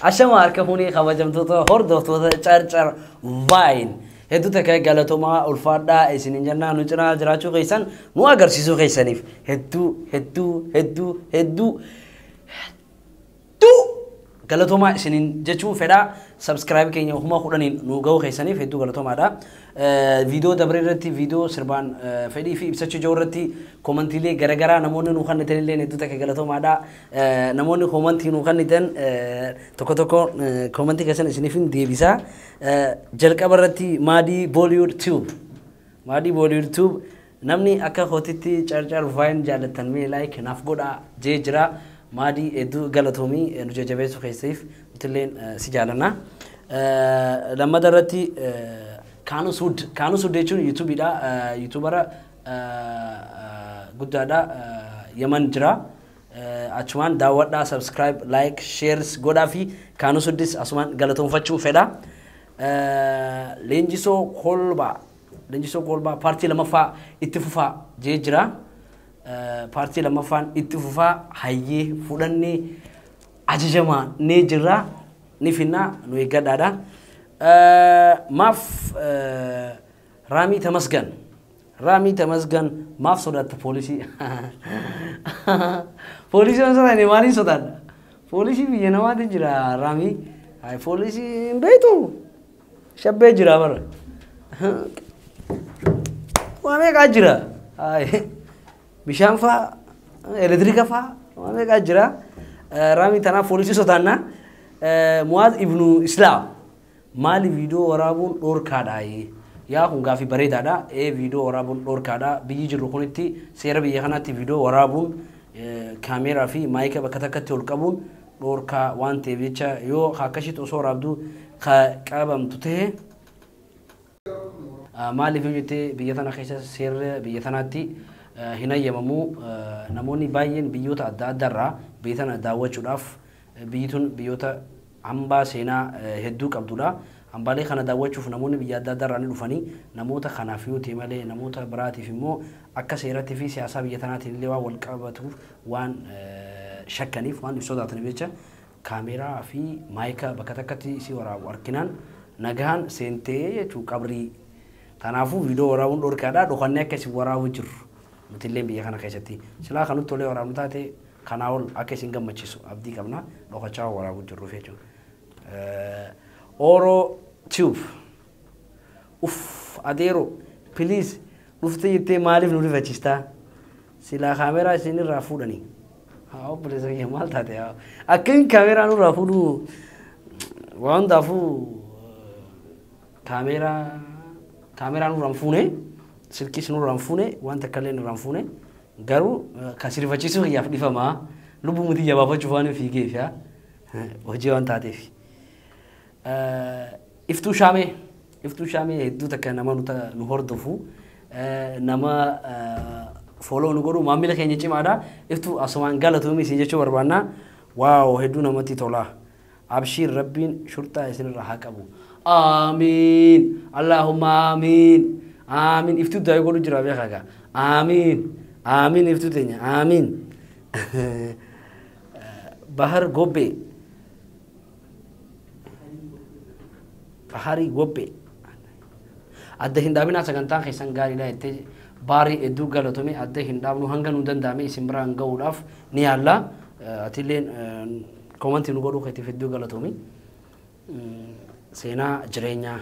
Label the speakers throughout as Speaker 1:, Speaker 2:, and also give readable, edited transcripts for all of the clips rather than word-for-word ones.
Speaker 1: Ashama harka fuunee kabajamtoota hordoftoota Carcar Vine. Hedduu takka galatoomaa ulfaadhaa isiniin jennaa nu cinaa jiraachuu keessan nu agarsiisuu keessaniif hedduu hedduu hedduu hedduu hedduu galatoomaa isiniin jechuun fedhaa subscribe keenya 10,000 nu ga'uu keessaniif hedduu galatoomaadha. Viidiyoo dabree irratti viidiyoo sirbaan fedhii fi ibsachuu jiru irratti komantiilee garaagaraa namoonni nu kennitan illee hedduu takka galatoomaadha. Namoonni komantii nu kennitan tokko tokko komantii keessan isiniif hin deebisa. Jalqaba irratti Maadii Bollywood Tube. Maadii Bollywood Tube namni akka kootitti Carcar Vine jaallattan mee like naaf godhaa jee jira. Maadii hedduu galatoomii nu jajjabeessuu keessaniif nutilleen si jaalanna. Lammata irratti Kaanus Wood. Kaanus Wood jechuun YouTubeidha. YouTubera guddaadha. Yaman jira. Achumaan daawwadhaa, subscribe, like, shares godhaa fi Kaanus Woodis asumaan galatoonfachuu fedha. Leenjisoo Kolbaa. Leenjisoo Kolbaa paartii lammaffaa itti fufaa jee jira. Paartii lammaffaan itti fufaa hayyee fudhannee ajajamaa ni jirra ni finnaa nu eeggadhaadha. Maaf Raamii Tamasgan. Raamii Tamasgan maaf sodaatta poolisii? Poolisii waan sodaanne maaliin sodaadha? Poolisii biyya namaatu jira Raamii. Poolisii hin beektu. Shabbee jira bara. Waa meeqaa jira? Bishaan faa, elektiriika faa, waa meeqaa jira? Raamii tanaaf poolisii sodaanna. Muwaaz Ibnu Islaam maali viidiyoo waraabuun dhorkaadha? Yaa kun gaafii bareedaadha. Viidiyoo waraabuun dhorkaadha. Biyyi jirru kunitti seera biyya kanaatti viidiyoo waraabuun kaameeraa fi maayika bakka takkatti ol qabuun dhorkaa waan ta'eef jecha yoo akkasitti osoo waraabduu qabamtu ta'e maaliif yoo jettee biyya tana keessa seerri biyya tanaatti hin hayyamamu. Namoonni baay'een biyyoota adda addaarraa biyya tana daawwachuudhaaf biyyi tun biyyoota hambaa seenaa hedduu qabdudha. Hambaalee kana daawwachuuf namoonni biyya adda addaarraa ni dhufanii namoota kanaaf yoo ta'e malee namoota biraatiif immoo akka seeratti fi siyaasaa biyya tanaatiin illee waan wal qabatuuf waan shakkaniif waan sodaataniif jecha kaameeraa fi maayika bakka takkatti si waraabu arginaan nagaan seentee jechuu qabrii. Kanaafuu viidiyoo waraabuun dhorkaadha. Dhokannee akka isin waraabuu jirru nuti illee biyya kana keessatti silaa kan nutti tolee waraabnu taate kanaa ol akka isin gammachiisu abdii qabna dhokachaa waraabuu jirruuf jechuudha. Oro Tube. Uff adeero please dhuftee jettee maaliif nu rifachiistaa? Silaa kaameeraa isinirraa fuudhanii. Haa obboleessa kiyya maal taate haa akkamiin kaameeraa nurraa fuudhuu waan hundaafuu kaameeraa nurraa hin fuune silkiis nurraa hin fuune waan takka illee nurraa hin fuune garuu kan si rifachiisuu kiyyaaf dhifamaa lubbuu mutii jabaafachuuf waan fiigeef yaa hojii waan taateef. Iftuu Shaamee Iftuu Shaamee hedduu takka nama nu hordofu nama follow nu godhu maamila keenya cimaadha. Iftuu asumaan galatoomii isin jechuu barbaanna. Waaw hedduu namatti tola. Abshiir Rabbiin shurxaa isinirraa haa qabu. Amiin. Allahumma amiin. Amiin. Iftuu daa'ii godhu jira beekaa gaa. Amiin. Amiin iftuu teenya. Amiin. Bahar Gobbee. Baharii Gobbee. Adda hin dhaabinaa sagantaan keessan gaariidha jettee baarii hedduu galatoome adda hin dhaabnu hanga nu danda'ame isin biraan ga'uudhaaf ni yaalla. Atilleen komantii nu godhuu keetiif hedduu galatoomi. Seenaa jireenyaa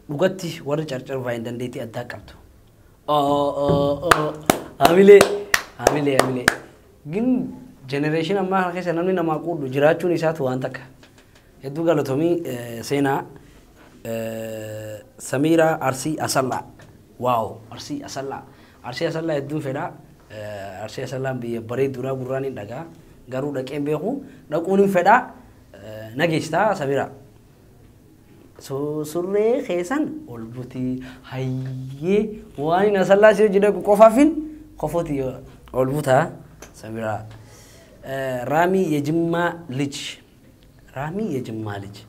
Speaker 1: dhugatti warri Carcar Vine dandeettii addaa qabdu. Hamilee hamilee hamilee. Gin generation ammaa kana keessa namni namaa quudhu jiraachuun isaatu waan takka. Hedduu galatoomii seenaa Samiiraa Arsii Asallaa. Waaw Arsii Asallaa. Arsii Asallaa hedduun fedhaa. Arsii Asallaan biyya bareedduudha gurraan hin dhagaa. Garuu dhaqeen beeku dhaquun hin fedhaa. Nageessitaa Samiiraa. Surree keessan ol butii hayyee waan hin Asallaa si hojii dhaqu qofaafin qofooti ol butaa Samiiraa. Raamii Yejimmaa Lij. Raamii Yejimmaa Lij.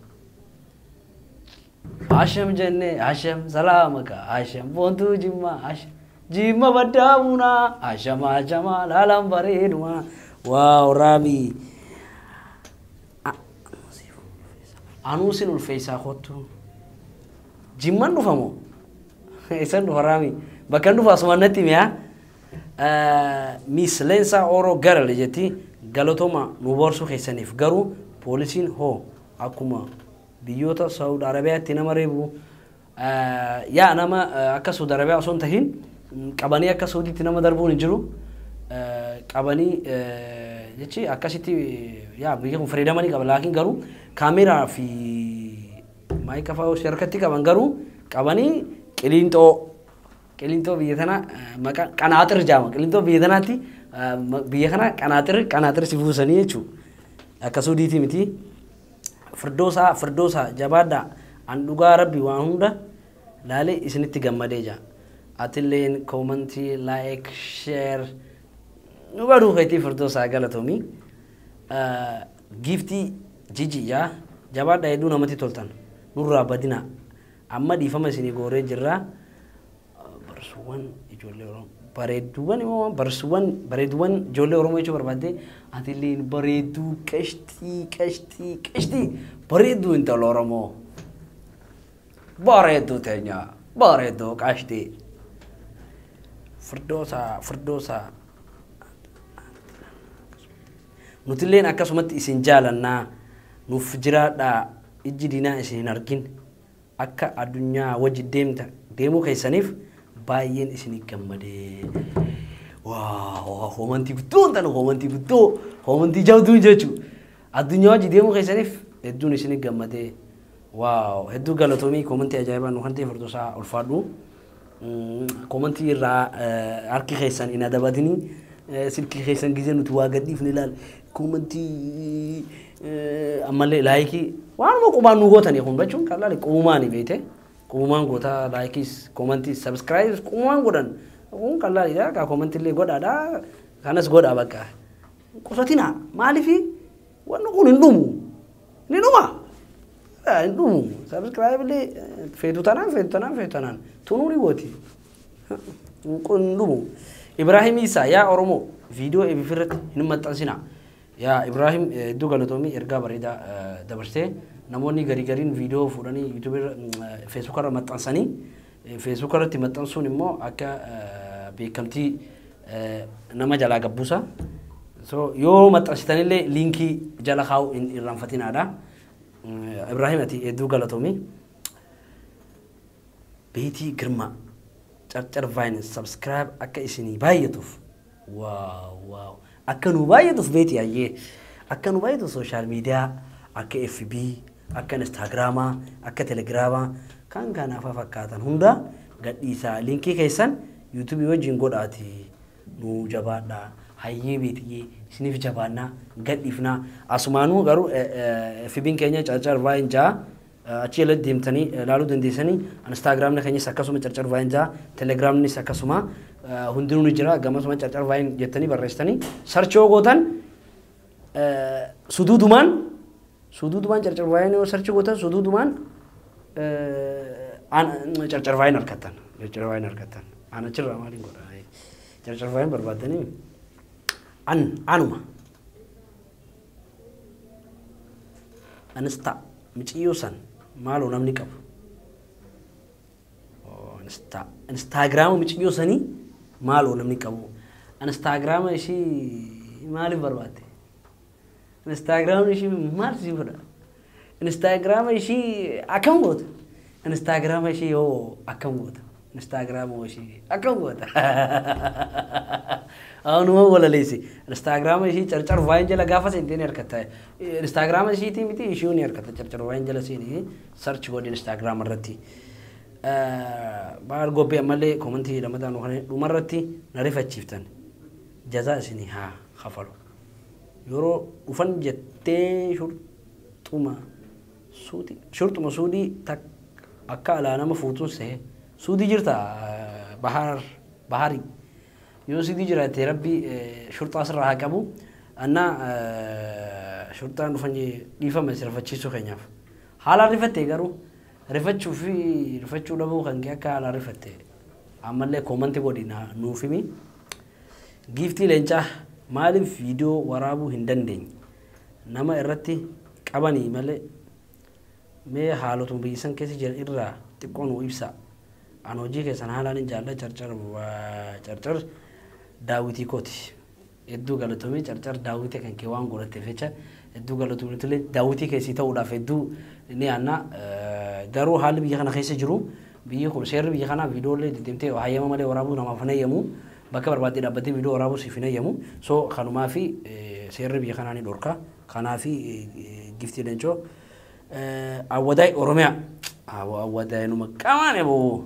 Speaker 1: Asham jenne asham salaamaka asham boontuu jimmaa asham jimma baddaa bunaa ashama ashama laalaan bareeduma Wow Raami. Anuu sin ulfeessaa kottu. Jimman dhufa moo? Eessan dhufa Raami? Bakka dhufa asumaan natti mi'a. Miss Leensaa Oroo Garale jetti galatooma nu borsuu keessaniif garuu poolisiin hoo akkuma biyyoota Saudi Arabiyaatti nama reebu yaa nama akka Saudi Arabiyaa osoo hin tahin qabanii akka Saudiitti nama darbuun hin jiru. Qabanii jechi akkasitti yaa biyya kun fayyadamanii qaba laakiin garuu kaameeraa fi maayika fa'aa harkatti qaban garuu qabanii qilinxoo biyya tana maqaa qanaaxir jaama qilinxoo biyya tanaatti biyya kana qanaaxir si buusanii jechuudha. Akka Suudiitii miti. Firdoosaa jabaadhaa an dhugaa rabbi waan hunda laalee isinitti gammadee jira. Atilleen koomantii like share nu baduu keetii Firdoosaa galatoomii. Giiftii jiji yaa jabaadhaa hedduu namatti toltan nurraa badinaa amma dhiifama isinii gooree jirraa. Barsuuwwan ijoollee Oromoo bareedduuwwan immoo bareedduuwwan ijoollee Oromoo jechuu barbaadde atilleen bareedduu qashtii bareedduu intala Oromoo bareedduu teenya bareedduu qashtii Firdoosaa nutilleen akkasumatti isin jaalannaa nuuf jiraadhaa ijji diinaa isin hin argin akka addunyaa wajji deemuu keessaniif baay'een isinii gammadee. Waaw hoomantii guddoo tana hoomantii guddoo hoomantii jabduu jechuudha. Addunyaa wajji deemuu keessaniif hedduun isinii gammadee. Waaw hedduu galatoomii koomantii ajaa'ibaa nu kan ta'e Firdoosaa ulfaadhu. Koomantii irraa harki keessan hin adabatinii silkii keessan gisee nuti waa gadhiifne ilaal koomantii ammallee laayikii waanuma qubaan nu gootanii kun jechuun kan laali qubumaani beekte. Qubumaan goota laayikis koomantii sabskiraayibis qubumaan godhan kun kan laalidha ka koomantii illee godhaadha kanas godhaa bakka qusatina maaliifi wanni kun hin dhumu ni dhuma hin dhumu sabskiraayib illee feetu tanaan tunuu ni gooti kun hin dhumu. Ibrahim Isaa yaa Oromoo viidiyoo eebbifirratti hin maxxansina yaa Ibrahim hedduu galatoomii ergaa bareedaa dabarsee namoonni gariin viidiyoo fuudhanii yuutuubii feesbuuk irra maxxansanii feesbuuk irratti maxxansuun immoo akka beekamtii nama jalaa gabbuusa. So yoo maxxansitanillee liinkii jala kaa'u hin irraanfatinaadha. Ibrahim ati hedduu galatoomii. Beetii Girmaa Carcar Vine subscribe akka isinii baay'atuuf waaw akka nu baay'atuuf beetii ayyee akka nu baay'atu sooshaal miidiyaa akka FB akka Instagraamaa akka Telegiraamaa kan kanaaf fakkaatan hunda gadhiisaa liinkii keessan yuutuubii wajjin godhaati nu jabaadhaa hayyee beetiyyee isiniif jabaannaa gadhiifnaa asumaanuu garuu FB'n keenya Carcar Vine jaa achi jala deemtanii ilaaluu dandeessanii Instagiraamni keenyas akkasuma Carcar Vine jaa Telegiraamnis akkasuma hundinuu ni jira gamasuma Carcar Vine jettanii barreessitanii sarchii yoo gootan suduudumaan Carcar Vine yoo sarchii gootan suduudumaan Carcar Vine argattan an achirraa maaliin godha Carcar Vine barbaaddanii anuma anista miciyyoo san maaloo namni qabu Instagiraama miciyyoo sanii maaloo namni qabu Instagiraama ishii maaliif barbaadde Instagiraamni ishii maal si godha Instagiraama ishii akkam goota Instagiraama ishii yoo akkam goota Instagiraama ishii akkam goota Anuma walaleessi Instagiraama ishii Carcar Vine jala gaafa seentee ni argatta Instagiraama ishiitii miti ishii ni argatta Carcar Vine jala seenii sarchi godhi Instagiraama irratti Baar gobbee ammallee koomantii lamataan dhumarratti na rifachiiftan jazaa isinii haa kafalu yeroo dhufan jettee shurxuma suudii akka alaa nama fuutuun sehe suudii jirta baharii yoo suudii jiraate rabbi shurxaa sirraa haa qabu annaa shurxaan dhufan dhiifama si rifachiisuu keenyaaf haalaan rifatte garuu rifachuu fi rifachuu dhabuu kan kee akka haalaan rifatte ammallee koomantii godhi nuuf himi. Giiftii leencaa Maaliif viidiyoo waraabuu hin dandeenye? Nama irratti qabanii malee. Mee haalotuma biyya san keessa jiran irraa xiqqoo nuu ibsaa. An hojii keessan haalaan hin jaalladha. Carcar Carcar daawwitii kooti. Hedduu galatoomii, Carcar. Daawwitii kan kee waan godhatteef jecha hedduu galatoomii. Nutillee daawwitii keessii ta'uudhaaf hedduu ni yaanna. Garuu haalli biyya kana keessa jiru, biyyi kun, seerri biyya kanaa viidiyoolee deddeemtee hayyama malee waraabuu namaaf hin hayyamu. Bakka barbaaddee dhaabbattee viidiyoo waraabuu siif hin hayyamu. So kanumaa fi seerri biyya kanaa ni dhorka. Kanaafi Giftii Leencoo. Awwadaay Oromiyaa. Awwadaay numa qamaan eboo.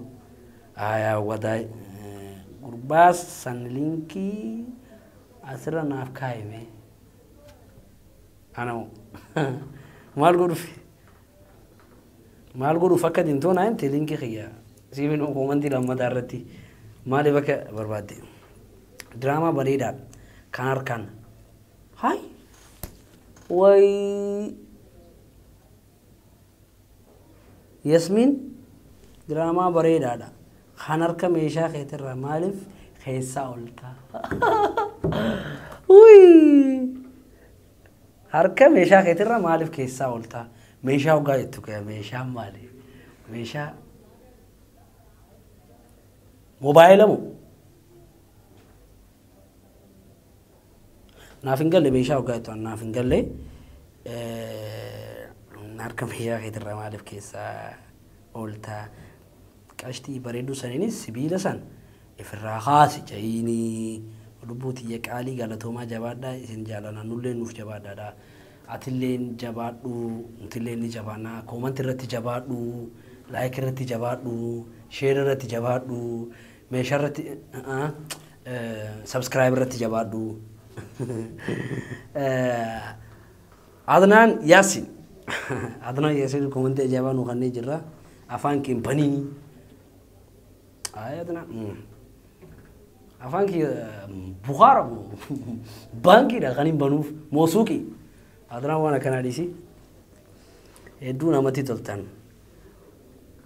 Speaker 1: Awwadaay gurbaa san linkii asirra naaf kaayime. Ana maal godhuuf, maal godhuuf akka dintoo naa himte? Linkii kiyya siifin koomantii lammataa irratti maaliif akka barbaadde. Diraamaa bareedaadha kan harkaan hay way Yasmiin, diraamaa bareedaadha kan harka meeshaa keetirraa maaliif keessaa oltaa? Harka meeshaa keetirraa maaliif keessaa oltaa? Meeshaa hoggaa jettu kee meeshaan maali? Meeshaa moobaayila moo? Naaf hin galle. Meeshaa hoggaa jettu naaf hin galle. Harka meeshaa keetirraa maaliif keessaa ooltaa? Qashtii bareedduu saniinis sibiila san ifirraa kaasi ja'iinii. Lubbuu tiyya qaalii, galatoomaa, jabaadhaa, isin jaalana, nullee nuuf jabaadhaadha. Atilleen jabaadhu, nutillee ni jabaannaa. Koomantii irratti jabaadhu, like irratti jabaadhu, share irratti jabaadhu, meeshaa irratti, subscribe irratti jabaadhu. Adnaan Yaasin, Adnaan Yaasin koomantii ajaa'ibaa nu kanneen jirra. Afaan kee baniini. Adnaan afaan kee bukaara moo baankiidha kan hin banuuf moo suuqii? Adnaan, waan akkanaa dhiisi. Hedduu namatti toltan.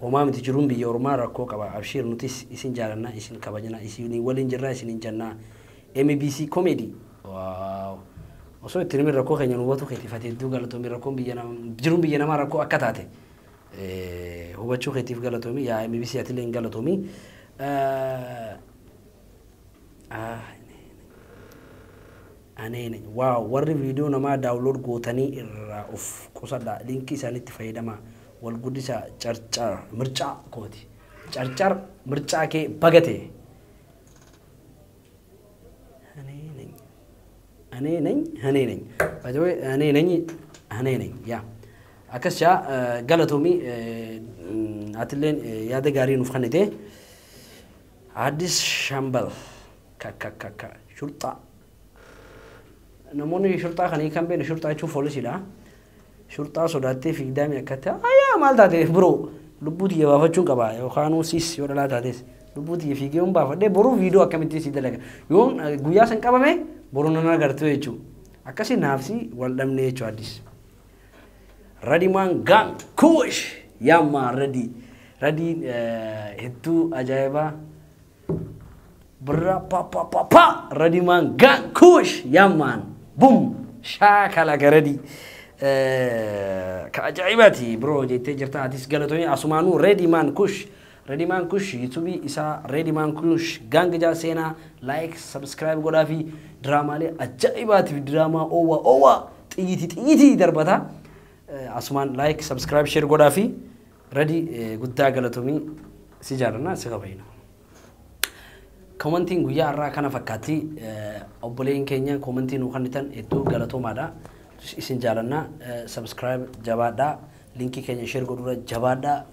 Speaker 1: Homaa miti, jiruun biyya ormaa rakkoo qaba. Abshiir, nutis isin jaalanna, isin kabajna, isin waliin jirra, isin hin jannaa. MBC Comedy. Wow. Osoo itti himin rakkoo keenya nu hubatu keetiif ati hedduu galatoomi. Rakkoon biyya namaa, jiruun biyya namaa rakkoo akka taate hubachuu keetiif galatoomi. Yaa MBC, atillee hin galatoomi. Aneen waaw, warri viidiyoo namaa download gootanii irraa of qusadha. Linkii isaaniitti fayyadama, wal guddisa. Carcar mircaa kooti. Carcar mircaa kee bagate. እኔ ነኝ እኔ ነኝ እኔ ነኝ እኔ ነኝ yaa akkas jaa. Galatoomii, atilleen yaada gaarii nuuf kennite. Addis Shambal kakka shurxaa, namoonni shurxaa kan hiikan beekne, shurxaa jechuun poolisiidha. Shurxaa sodaattee fiigdaami akkatti ayyaa maal taate biroo? Lubbuu tiyya baafachuun qaba yookaan sis yoo dhalaa taates lubbuu tiyya fiigee yoon baafadhee boruu viidiyoo akkamittiin si dalaga? Yoon guyyaa san qabame boruu nan agartu jechuudha. Akkasii naafsi wal dhabne jechuudha. Addis. Radimaan gang kuush yamma radi radiin hedduu ajaa'ibaa birra pa pa pa pa. Radimaan gang kuush yammaan bum shaakala garadii ka ajaa'ibaati biroo jettee jirta. Atis galatoomii. Asumaanuu Redimaan Kush, Redimaan Kush yuutuubii isaa Redimaan Kush gang jaa seenaa, like, subscribe godhaa fi diraamaalee ajaa'ibaatiif diraamaa oowwa oowwa xiyyitii xiyyitii darbata. Asumaan like, subscribe, share godhaa fi Radi guddaa galatoomii, si jaallanna, si kabajna. Komantiin guyyaa har'aa kana fakkaatti. Obboleen keenya komantii nuu kennitan hedduu galatoomaadha. Isin jaalanna. Subscribe jabaadhaa. Linkii keenya share godhuudha jabaadhaa.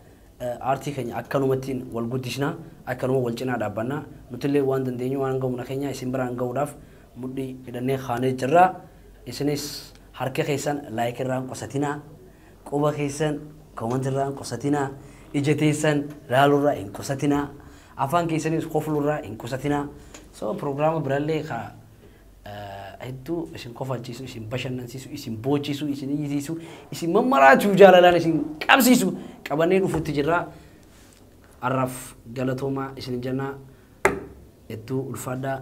Speaker 1: Aartii keenya akkanumattiin wal guddisna, akkanuma wal cinaa dhaabbanna. Nutillee waan dandeenyu waan ga'umna keenya isin biraan ga'uudhaaf mudhii hidhannee kaanee jirra. Isinis harka keessan like irraan qusatinaa, quba keessan comment irraan qusatinaa, ija teessan laalurraa hin qusatinaa, afaan keessanis koflurraa hin qusatinaa. So prograama birallee ka hedduu isin kofalchiisu, isin bashannansiisu, isin boochisu, isin iyyisiisu, isin mammaraachuu, jaalalaan isin qabsiisu qabannee dhufutti jirra. Har'aaf galatoomaa isin jennaa, hedduu ulfaadhaa.